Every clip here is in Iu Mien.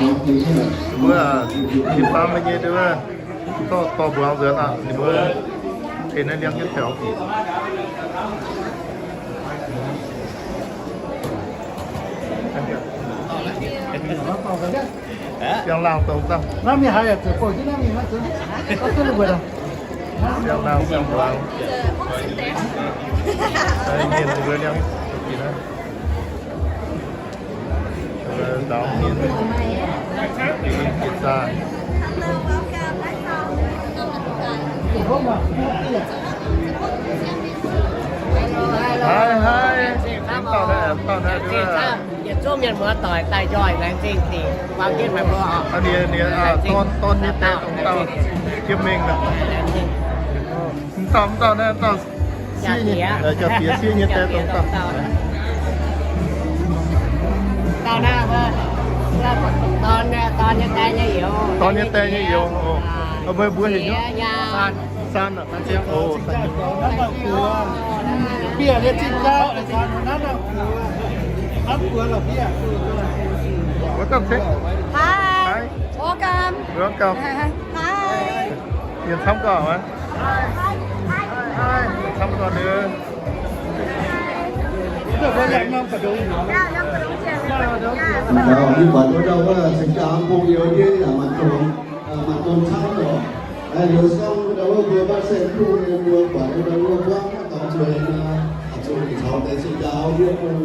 Ninh mbuo, ninh faam meih nyei, ninh mbuo dorh, dorh mbuangz nzuonx aqv. Ninh mbuo tengx naaiv liangv jienv taux. Siang-laangh dongh dangh. Siang-laangh, siang-laangh. Mienh ninh mbuo liangv. Hai, hai. Dauh naaiv, dauh naaiv, yietc zungv mienh muoz-doic daaih njoih laengz zingh dingc, buang jienv meih mbuo oc. Ninh, ninh, dorn, dorn nyei die dongh dauh jienv mingh nor. Mv dauh, mv dauh naaiv, dauh sieqv nyei, jauv-diex sieqv nyei die dongh dauh. Dauh naaiv, dorn, dorn nyei die nyei youz. Dorn nyei die nyei youz. Meih mbuo heuc nyei? Saan. Saan aqv. Bieqc liuz zinh gau, hnangv naaiv nor, hnangv buo lorqc bieqc. Welcome. Hi. Welcome. Hi. Mienh camv gauh aqv. Mienh camv gauh ndau. Mv baac ndau wuov ceng jaa bung youz ndiev yaac maaih dorn, maaih dorn camv lorqc. Liuz song ndau wuov mbuo batv se bung nyei mbuo buatc ndau wuov buangv dorngx zueiz nor, zuqc caux deix cing jaa ndiev bung.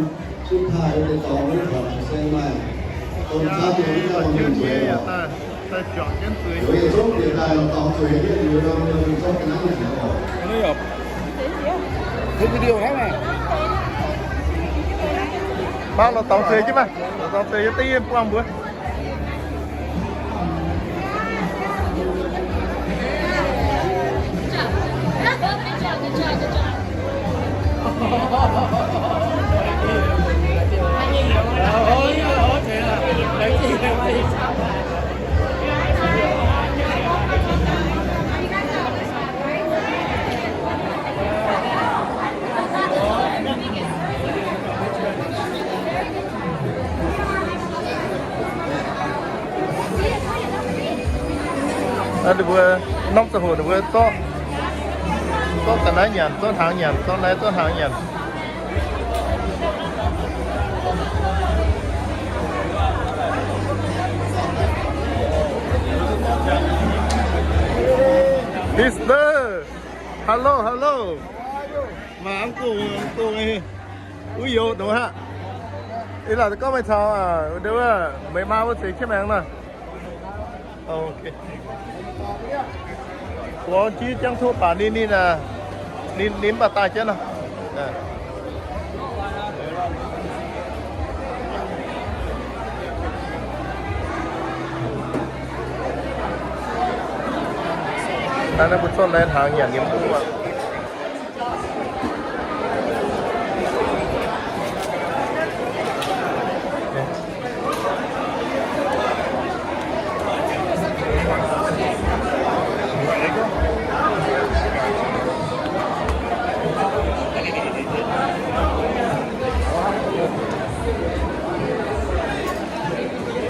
Suv taaih deix dorngx wuov buatc se maaih dorn camv nyei, mv dauh mienh zueiz lorqc. Yietc zungv bieqc daaih dorngx zueiz ndiev liuz nor, mienh zorqv ga'naaiv nyanc lorqc. Baav lorz dorngx zueiz jienv maah, lorz dorngx zueiz yie deix yie buangh mbuo. Ninh mbuo norm ziangh hoc ninh mbuo zorqv, zorqv ga'naaiv nyanc, zorqv hnaangx nyanc, zorqv naaiv zorqv hnaangx nyanc. Mister, hello, hello. Mangc gaax, mangc gaax, uix youz dongh haav. Ih zanc gorngv meih caux, aa, meih maa wuov deix jienv maengx nor. Ok. Gorngv jienv jangv tov baac ninh, ninh, ninh mv baac daaih jienv nor. Naaiv mbuo zorqv naaiv hnaangx nyanc nyei mv duqv aqv.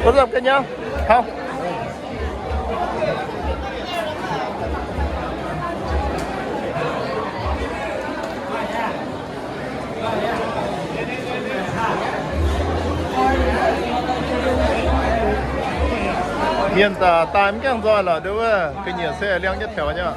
What's up, Kenya? How? Mienh daaih daaih mv gaengh nzoih lorqc, nduov wuov ga'nyiec se liangv jienv taux nyei.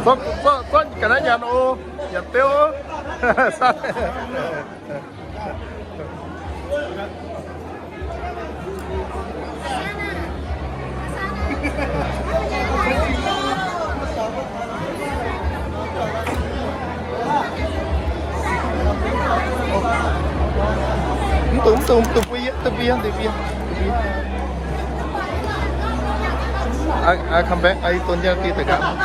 Zorqv, zorqv, zorqv ga'naaiv nyanc oc. Nyanc beuv oc. Mv dungx, mv dungx, mv dungx bun yie, dungx bun yie, dungx bun yie, dungx bun yie. Aa, aa, come back. Aa, i donv jienv deix da'nqaang.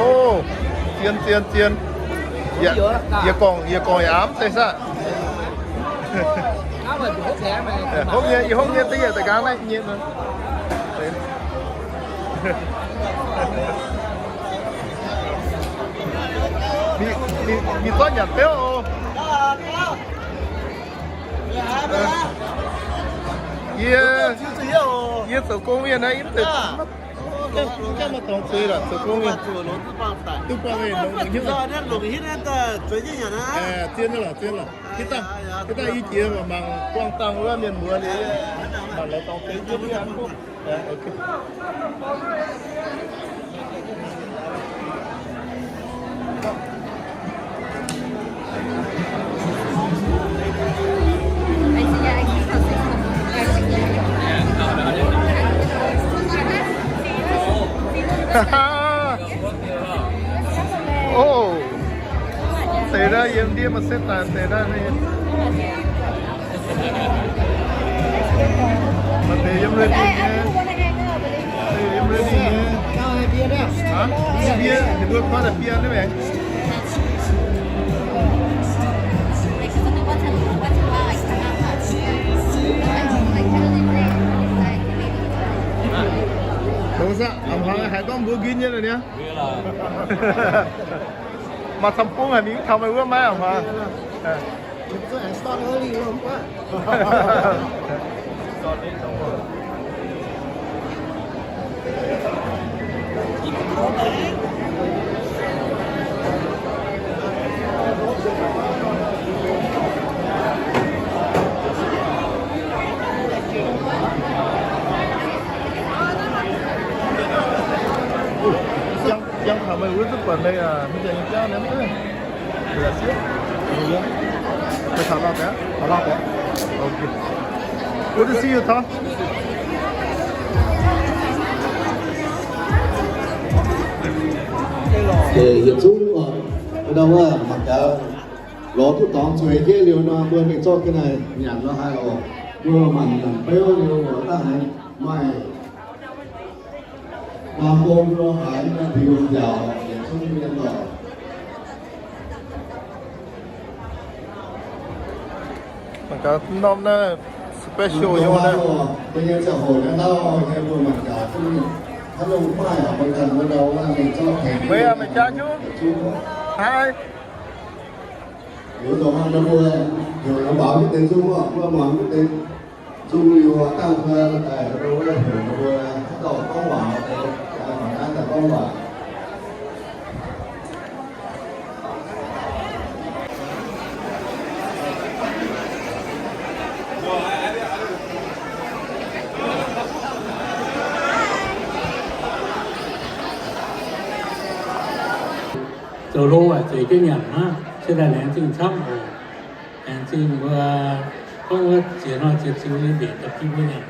O, zien, zien, zien. Yie, yie gorngv, yie gorngv yaac aav deix saah. Hopv nyei, yie hopv nyei, da'yietv da'nqaang naaiv nyei. Mingh, mingh, mingh zorqv nyanc beuv oc. Yie, yie zoux gong mienh naaiv, yie mv zeiz, mv gaengh maaih dorngx zuiz lorqc, zoux gong mienh. Duqv buangh nyei, longx hnyouv. Zien nyei lorqc, zien lorqc. Hitv dangh, hitv dangh i jiex mangc buangh dangh wuov mienh muoz liuz, mangc lorz dorngx zuiz jienv. O, deix naaiv yiem ndiev maaih setv daaih deix naaiv. Maaih deix yiem ready nyei. Maaih deix yiem ready nyei. Aa, bier, ninh mbuo koi daaih bier naaiv maengx. Longx aqv, a'hmuangx haiz gorngv mbuo nquin nyei lorqc niaa. Maaih camv bung haic mingh taux meih wuov maiv a'hmuangx. Jangx taux meih wuov duqv buatc meih, meih jangx nyei jauv nor. Good to see you, Tom. Yietc zungv ndau wuov mangc gaax, lorz duqv dorngx zueiz jienv liuz nor, mbuo mingh zorqv jienv naaic nyanc nor haaix oc. Mbuo mangc nyanc beuv liuz, dangh haaix maaih Norm naaiv special nyei wuov naaiv. Meih aac, meih jaa nyungc. Haaix? Zungv liuz dangh mbuo daaih mbuo haaix dauh gorngv waac deix, mangc naaiv daaih gorngv waac. Zoux hlo aqv, zueiz jienv nyanc hnangv, se daaih laengz zingh camv oc. Laengz zingh mbuo gorngv wuov ziex hnoi ziex ziux nyei mbenc dapv jienv mbuo nyanc.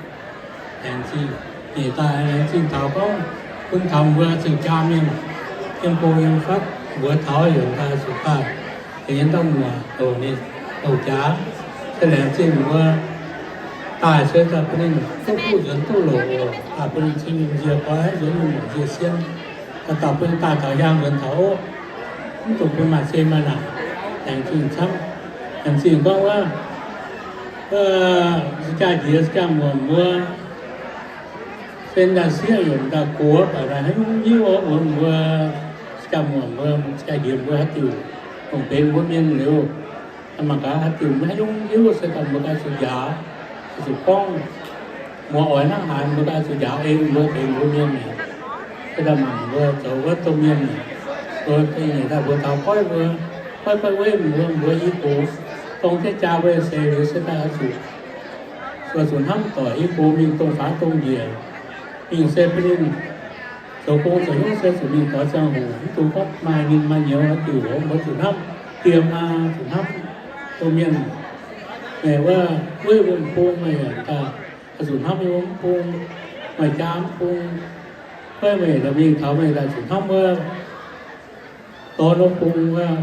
Laengz zingh nyeic daaih, laengz zingh taux gorngv bun taux mbuo zingh jaa mienh, yiem go yiem fatv mbuox taux yaac daaih zuqc daaih, tengx nyei ndau muoc douc ninh douc jaax. Se laengz zingh mbuo daaih se daaih bun ninh duqv kuv nzuonx duqv loc oc. Daaih bun ninh cing nziec goiv nzuonx, ninh muoc nziec sien, daaih dauh bun ninh daaih taux hiaang nzuonx taux oc. Mv dungx bun maaih se maaih naanc. Laengz zingh camv. Laengz zingh gorngv wuov, se jaa njiec se jaa muoc mbuo, se daaih sieqv yaac daaih gox, baac daaih haaix nyungc hiuv oc. Mbuo se jaa muoc mbuo, se jaa njiec mbuo haaix diuc longc benx mbuo mienh liuz, mangc gaax haaix diuc maiv haaix nyungc hiuv se daaih mbuo ganh zuqc njaaux, zuqc gorngv. Muoz oix hnangv haaix mbuo ganh zuqc njaaux ei mbuo benx mbuo mienh mi'aqv. Se daaih mangc mbuo zoux wuov domh mienh, mbuo gengh nyei daaih mbuo taux goiv mbuo, goiv goiv weiv mbuo, mbuo i gox dongh jienv jaa mbuo seix liuz se daaih oix zuqc, zuqc hnamv doic i gox mingh dongh faaux dongh njiec, mingh se bun ninh zoux gong zoux hnyouv se zuqc mingh doix ziangh hoc, mv dungx gorngv maaih ninh maaih nyouz haaix diuc, mbuo zuqc hnamv diex maa, zuqc hnamv domh mienh. Meih wuov weiv wuov bung meih yaac daaih zuqc hnamv yiem wuov bung, maaih jaa mv bung, goiv meih daaih mingh taux meih daaih zuqc hnamv wuov dorn wuov bung wuov.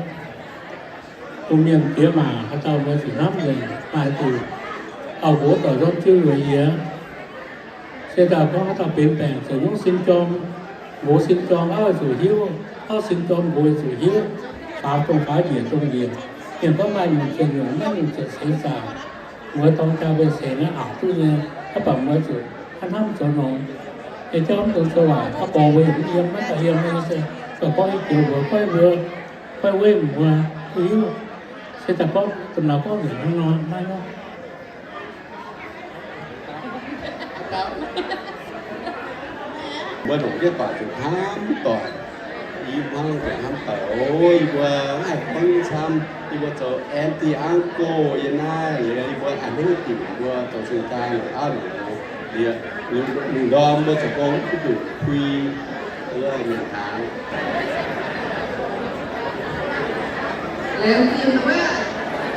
Bun mienh diex maac haaix dauh mbuo zuqc hnamv nzengc, maaih zuqc auv-nqox doic ndorm jiu lueic yie. Se daaih gorngv haaix dauh benx baengc, zoux nyungc sin jorm, nqox sin jorm auv zuqc hiuv, auv sin jorm nqox zuqc hiuv, faaux dongh faaux, njiec dongh njiec. Mienh gorngv maaih nyungc ziepc nyungc, maaih nyungc ziepc seix zaangc, muoz dorng jaa mbuo seix naaiv aqc duqv nyei, mv baac muoz zuqc hnamv zoux nongx. Yie jauv mv dungx zoux waaic, aa, borngz mbuo yaac mv yiem, maiv daaih yiem nyei se, gorngv i joux mbuox goiv mbuo, goiv weiv mbuo duqv hiuv. Se daaih gorngv domh nauz gorngv nzengc hnangv nor maiv nor. Mbuo longc jienv doic zuqc hnamv doic, i hmuangv zuqc hnamv doic. O, yie mbuo maiv haih gorngv nyungc camv, yie mbuo zoux aunty uncle yiem naaiv liuz, yie mbuo a'hneiv dingc mbuo zoux cing jaa longc auv longc nqox liuz, lungh ndorm mbuo zoux gong mv duqv pui wuov nyanc hnaangx. Laengz zingh wuov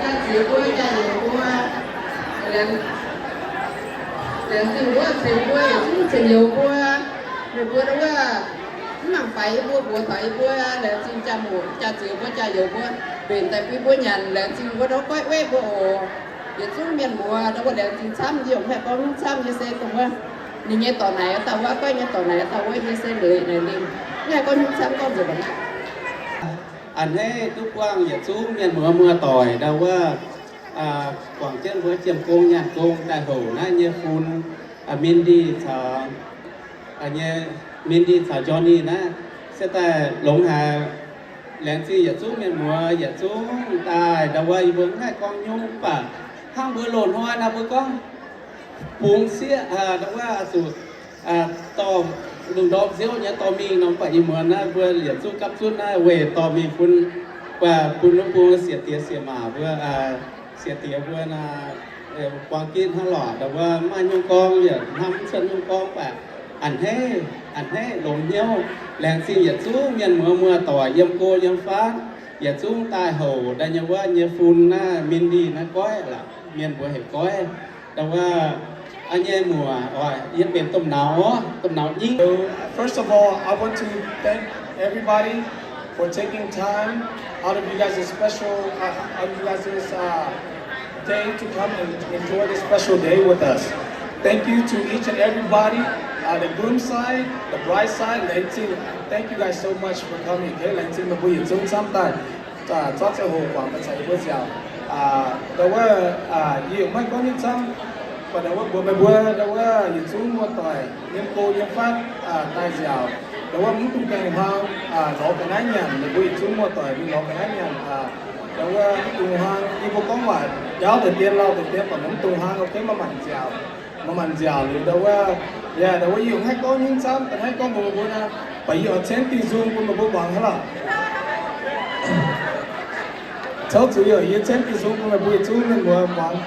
jaa-ziex mbuo, jaa-youc mbuo, laengz zingh wuov ceix mbuo, yietc zungv ceix youz mbuo, meih mbuo wuov mv mangc faix yie mbuo, mbuox taux yie mbuo, laengz zingh jaa-mouc jaa-ziex mbuo, jaa-youc mbuo, mbenc daaih bun mbuo nyanc, laengz zingh mbuo ndau goiv weiv mbuo oc. Yietc zungv mienh muoz ndau wuov laengz zingh camv, yie yaac mv haih gorngv nyungc camv, yie se dongh wuov ninh nyei dorc naaic dauh wuov, goiv nyei dorc naaic dauh wuov, yie se leiz naaic ninh mv haih gorngv nyungc camv, gorngv nzengc mbuo naaiv. A'hneiv duqv buangh yietc zungv mienh muoz muoz-doic ndau wuov, guangc jienv mbuo jiem gong nyaanh gong daaih houc naaiv nyei fun, Mindy caux, nyei Mindy caux Johnny naaiv, se daaih longx haic. Laengz zingh yietc zungv mienh muoz yietc zungv daaih ndau wuov, yie mbuo mv haih gorngv nyungc, mv baac hnangv mbuo loz-hnoi naaiv mbuo gorngv bungx sieqv ndau wuov zuqc dorh lungh ndorm nziouv nyei dorh mingh nor, mv baac ih muonz naaiv mbuo yietc zungv gapv zunv naaiv weic dorh mingh bun, bun wuov bung sieqv diex sieqv maac mbuo, sieqv diex mbuo naaiv, buang ginv hnangv lorqc, ndau wuov maaih nyungc gorngv yaac hnamv mv cuotv nyungc gorngv, mv baac a'hneiv, a'hneiv longx hnyouv. Laengz zingh yietc zungv mienh muoz muoz-doic yiem go yiem fatv, yietc zungv daaih houc daaih nyei wuov nyei fun naaiv, Mindy naaiv goiv lorqc, mienh mbuo heuc goiv. Ndau wuov, a'nyei muoc, oix yie benx domh nauz, domh nauz nyingv. First of all, I want to thank everybody for taking time out of you guys' special, uh, out of you guys' uh, day to come and enjoy this special day with us. Thank you to each and everybody, uh, the groom side, the bride side, laengz zingh. Thank you guys so much for coming. Okay, laengz zingh meih mbuo yietc zungv camv daaih, zorqv ziangh hoc guangc daaih caux yie mbuo nziaauc. Ndau wuov, yie yaac maiv gorngv nyungc camv, mv baac ndau wuov mbuox meih mbuo ndau wuov yietc zungv muoz-doic yiem go yiem fatv daaih nziaauc, ndau wuov mv dungx gaengh hmuang, lorz ga'naaiv nyanc. Meih mbuo yietc zungv muoz-doic mingh lorz ga'naaiv nyanc. Ndau wuov mv dungx hmuang, yie mbuo gorngv waac jauv deix dien lauh deix dien, mv baac mv dungx hmuang, ok, maiv maanc nziaauc. Maiv maanc nziaauc liuz ndau wuov, yaac ndau wuov yie yaac maiv gorngv nyungc camv, maiv gorngv mbuox meih mbuo naaic, mv baac yie oix camv diuh nzung bun meih mbuo muangx hnangv lorqc. Tov zuiz oc, yie camv diuh nzung bun meih mbuo yietc zungv mienh muoz muangx.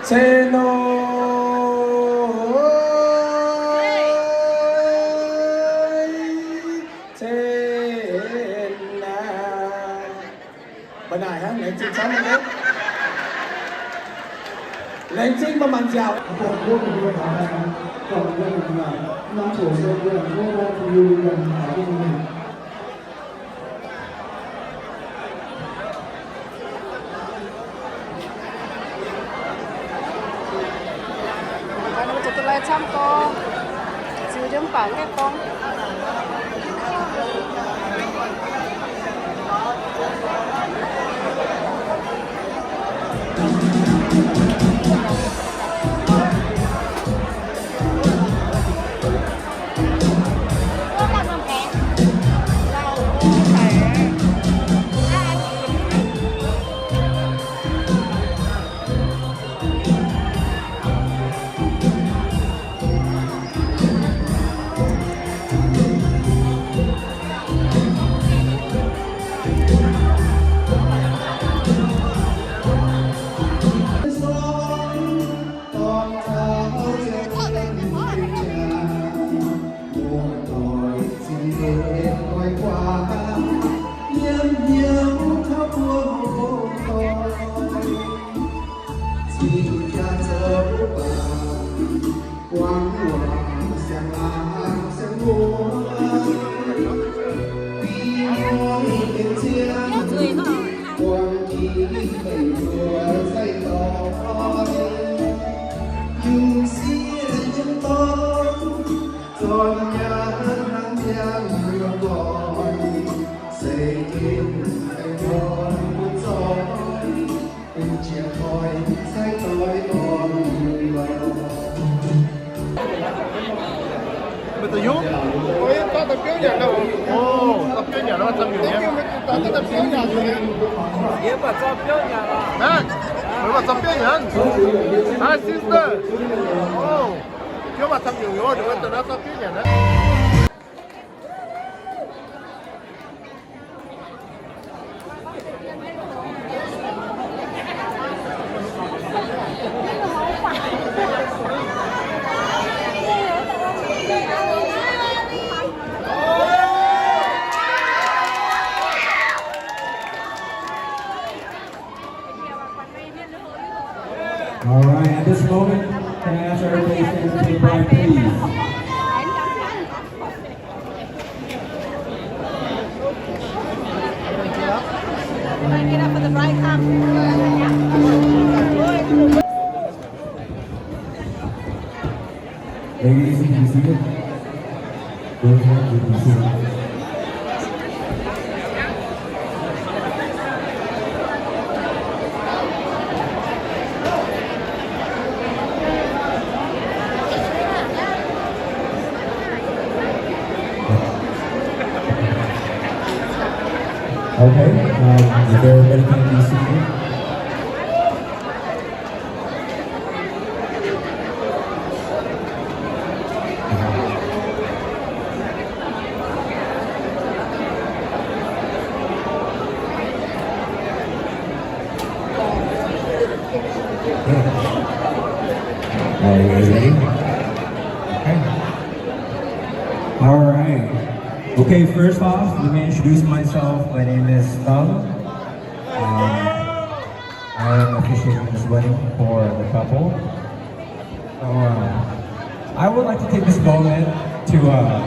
Cen nor, cen naaic. Mbuo naaic hnangv, laengz zingh camv nyei. Laengz zingh mbuo maanc nziaauc. Mbuo zuqc duqv lai camv gorngv, ziux yiem baac mv gaengh gorngv. Meih daaih hiuv? Ov, daaih biauv nyanc nor. Ov, daaih biauv nyanc nor, camv nyungc nyei. Hnangv, meih mbuo camv biauv nyanc. Hi, sister. Ov, biauv maaih camv nyungc nyei, ninh mbuo daaih nor camv biauv nyanc aqv. All right, at this moment, can I ask everybody to stand for the bride, please? Everybody get up for the bride, come. Ladies, you can be seated. Those ones, you can be seated. Okay, um, if everybody can be seated. Are you guys ready? Okay. All right. Okay, first off, let me introduce myself. My name is Thung. Um, I am officiating this wedding for the couple. So, uh, I would like to take this moment to, uh,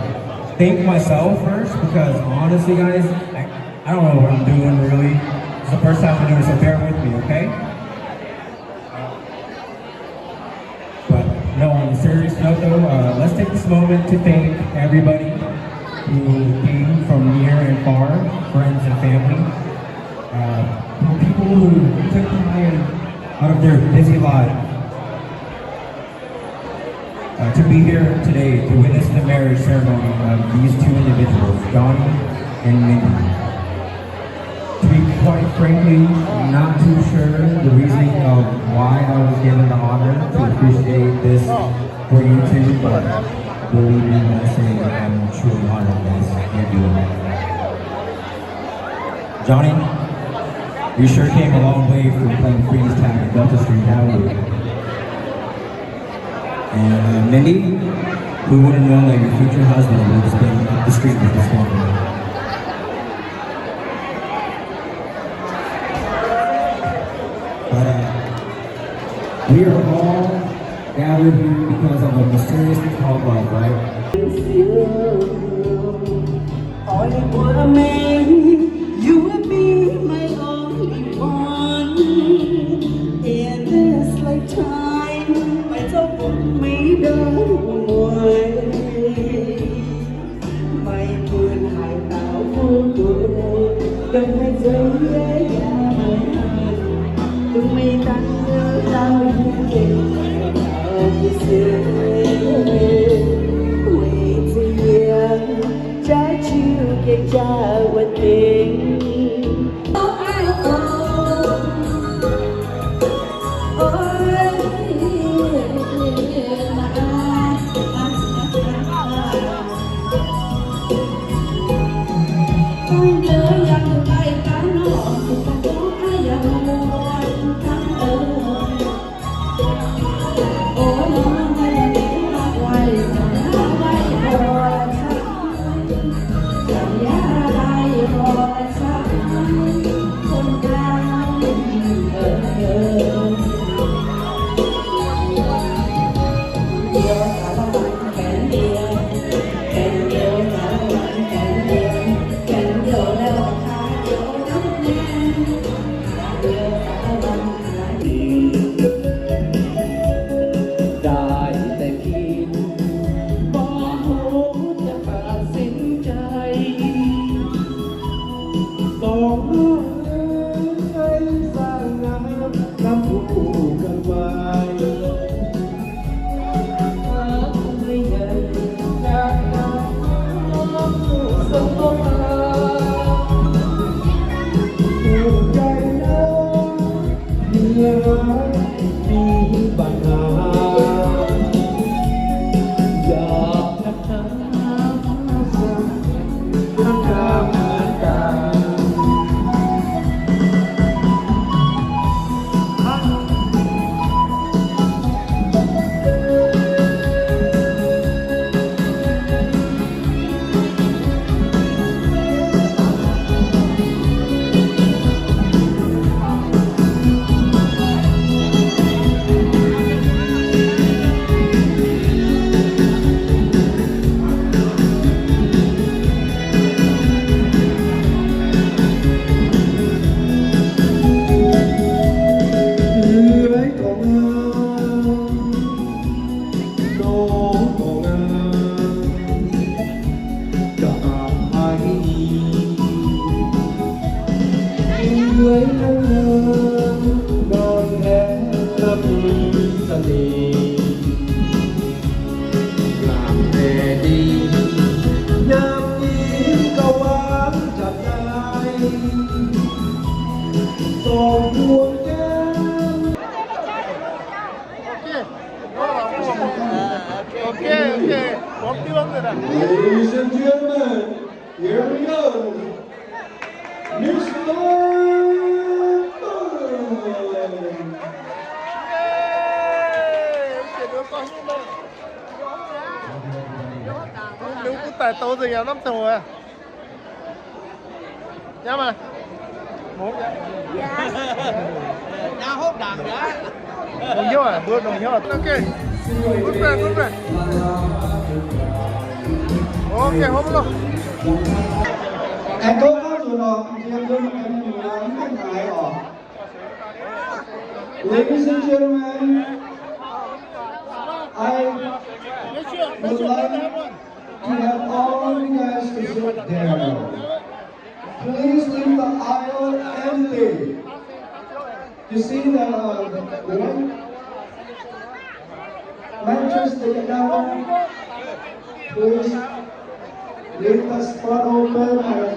thank myself first, because honestly, guys, I, I don't know what I'm doing really. It's the first time I'm doing it, so bear with me, okay? But no, on a serious note though, uh, let's take this moment to thank everybody who came from near and far, friends and family, uh, for people who took time out of their busy life, uh, to be here today to witness the marriage ceremony of these two individuals, Johnny and Mindy. To be quite frankly, not too sure the reasoning of why I was given the honor to officiate this for you two, but believe me when I say I'm truly honored, guys. Thank you. Johnny, we sure came a long way from playing freeze tag in Delta Street, haven't we? And, uh, Mindy, who would have known that your future husband would have been up the street with this woman? But, uh, we are all gathered here because of a mysterious thing called love, right? Oi, mbuo mienh, you will be my only one in this lifetime. Meih zoux bun meih ndau mueiz, meih bun haaix dauh fuqv duqv, dongh haaix nzunc yie yaac maiv hanc, dongh meih dangh ndau yie gengh maiv dauh se, weic zuqc yie jaav jiu gengh jaav wuov deix. Okay, okay. Ladies and gentlemen, here we go. Mister Bang. Nungx kuv daic douz nzengc yaac lamh dongh aqv. Yaac maah. Nongc hnyouv aqv, mbuo nongc hnyouv. Okay. Good friend, good friend. Okay, hopv loh. Aengx tov gorngv nzunc oc, nziex mbuo mienh mienh muoz mv gaengh haaix oc. Ladies and gentlemen, I would like to have all you guys to sit down. Please leave the aisle empty. You see the, uh, the mattress that you have? Please leave the spot open and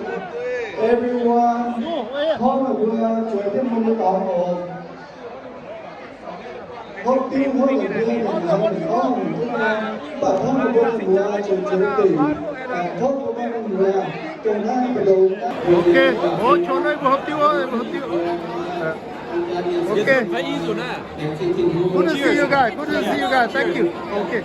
everyone, hnangv naaic mbuo zueiz jienv mbuo nyei dorngx oc. Hopv diuv hopv la'bieiv ninh hnamv ninh gorngv mv baac hnangv mbuo mienh muoz zueiz zueiz dingc, tov mbuo mienh muoz dongh naaiv mbu'ndongx. Okay, hoz qo naaiv mbuo hopv diuv, mbuo hopv diuv. Okay. Good to see you guys. Good to see you guys. Thank you. Okay.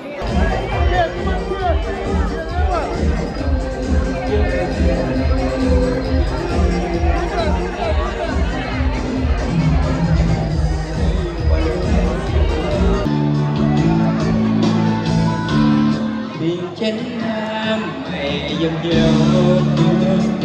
Mingh jienv naaiv maiv yiem hnyouv.